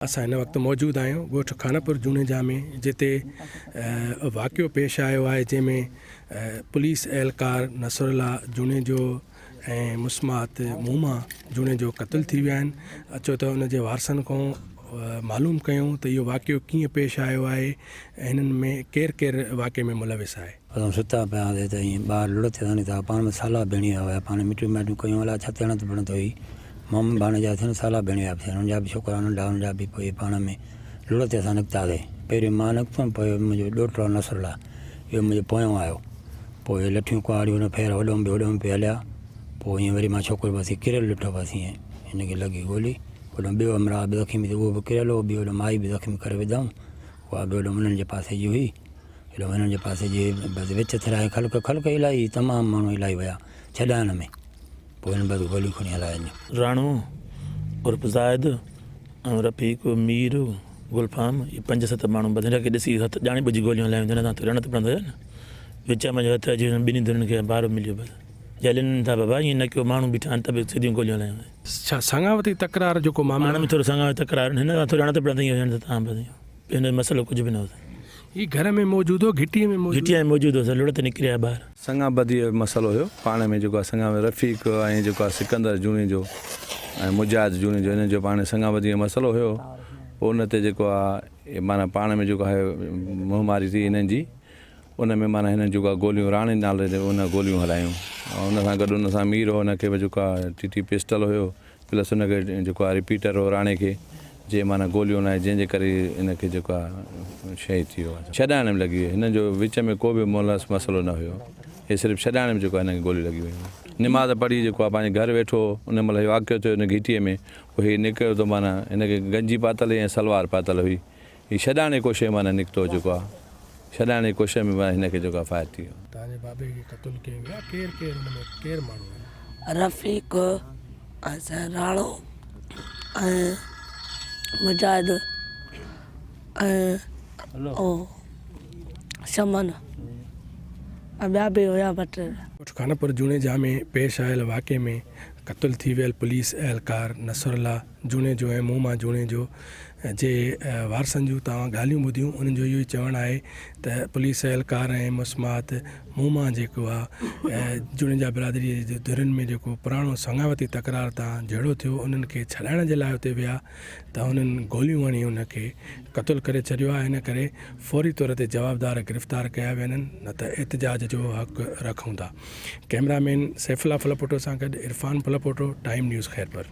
اسان هن وقت موجود آهيون ڳوٺ خانپور جوڻيجا ۾ جتي واقعو پيش آيو آهي جنهن ۾ پوليس اهلڪار نصرالله جوڻيجو ۽ مسمات موما جوڻيجو قتل ٿي ويا آهن اچو ته ان جي وارثن کان معلوم ڪيون ته اهو واقعو ڪيئن پيش آيو آهي ۽ هنن ۾ ڪير ڪير واقعي ۾ ملوث آهي. اسان ستا پيا هئاسين ته ائين ٻاهر لڙ ٿي اسان ڏٺا پاڻ ۾ سالا ڀيڻي آيا هيا پاڻ مٽيون مائٽيون ڪيون الائي ڇا ٿيڻ ته بڻندو هئي مامن ڀاڻيجا ٿين سالا ڀيڻيا به ٿين انهن جا به ڇوڪرا ننڍا انهن جا به پوء پاڻ ۾ لڙ تي اسان نڪتاسين پهريون مان نڪتم پوء منهنجو ڏوهٽو نصرالله اهو منهنجو پويون آيو پوء اهي لٺيون ڪهاڙيون هن ڦير هوڏهون به هوڏهون پئي هليا پوء ائين وري مان ڇوڪرو بس هي ڪريل ڏٺو بس ائين هن کي لڳي گولي هوڏهون ٻيو همراهه به زخمي ٿيو اهو به ڪريل هو ٻي هوڏهون مائي به زخمي ڪري وڌائون اها به هوڏهون انهن جي پاسي جي هئي هوڏهون انهن جي پاسي جي هئي بس وچ ٿرائي خلق خلق الاهي تمام ماڻهو الاهي ويا ڇڏائڻ ۾ پوء هن بعد گوليون کڻي هلائين. راڻو عرف زاهد ۽ رفيق مير گلفام اهي پنج ست ماڻهو بس هن کي ڏسي هٿ ڄاڻي ٻجهي گوليون هلايون هن سان ٿوري اڻت پڻت هجي نه وچ ۾ هٿ اچي ٻنهي ڌرين کي بارو مليو بس جهلين ٿا بابا ائين نه ڪيو ماڻهو بيٺا آهن ته به سڌيون گوليون هلايون. ڇا سڱاوتي تڪرار جو ڪو معاملو؟ پاڻ ۾ ٿورو سڱاوتي تڪرار هن سان ٿوري اڻت پڻت ائين هجڻ ته تان بس هن جو مسئلو ڪجهه به نه هو سائين. هي گهر ۾ موجود هو گهٽيء ۾ موجود. گهٽيء ۾ موجود هو سر لڙ تي نڪري آيا ٻاهر. سڱا بديء جو مسئلو هيو پاڻ ۾ جيڪو آهي سڱا ۾ رفيق ۽ جيڪو آهي سڪندر جوڻيجو ۽ مجاهد جوڻيجو انهن جو پاڻ ۾ سڱا بديء جو مسئلو هيو پوء ان تي جيڪو آهي معنيٰ پاڻ ۾ جيڪو آهي منهن ماري ٿي انهن جي ان ۾ معنيٰ هنن جيڪو آهي گوليون راڻي نالي تي ان گوليون هلايون ۽ ان سان گڏ ان سان مير هو ان کي به جيڪو آهي ٽي ٽي پسٽل هيو پلس ان کي جيڪو آهي رپيٽر هو راڻي کي جنهن معنيٰ گوليون هنائي جنهن جي ڪري هن کي جيڪو آهي شهيد ٿي ويو آهي ڇڏائڻ ۾ لڳي وئي هنن جو وچ ۾ ڪو به مولس مسئلو نه هيو هي صرف ڇڏائڻ ۾ جيڪو آهي هن کي گوليون لڳي ويون نماز پڙهي جيڪو آهي پنهنجي گهر ويٺو هو ان مهل هي واقعو ٿيو هن گهٽيء ۾ پوء هي نڪريو ته معنيٰ هن کي گنجي پاتل هئي ۽ سلوار پاتل هئي هي ڇڏائڻ جي ڪوشش ۾ معنيٰ نڪتو جيڪو آهي ڇڏائڻ جي ڪوشش ۾ معنيٰ هن کي جيڪو آهي فائر ٿي ويو. توهان جي بابي کي قتل ڪيو ويو آهي ڪير ڪير ان ۾ ڪير ماڻهو آهن؟ رفيق ۽ سهراڻو ۽ مجاهد ۽ او شمن ۽ ٻيا به هيا ٻه ٽي. ڳوٺ خانپور جوڻيجا ۾ پيش آيل واقعي ۾ قتل ٿي ويل پوليس اهلڪار نصرالله جوڻيجو ۽ مون مان جوڻيجو جي وارثن جون توهان ڳالهيون ٻڌيون انهن جو اهو ئي چوڻ آهي ته پوليس اهلڪار ۽ مسمات مون مان جيڪو آهي جوڻيجا برادري جي ڌرين ۾ جيڪو پراڻو سڱاوتي تڪرار تان جهيڙو ٿيو انهن کي ڇڏائڻ جي لاء اتي ويا ته انهن گوليون هڻي ان کي قتل ڪري ڇڏيو آهي ان ڪري فوري طور تي جوابدار گرفتار ڪيا وڃن نه ته احتجاج جو حق رکون ٿا ڪئميرا مين سيف الله ڦلپوٽو سان گڏ عرفان ڦلپوٽو ٽائيم نيوز خيرپور.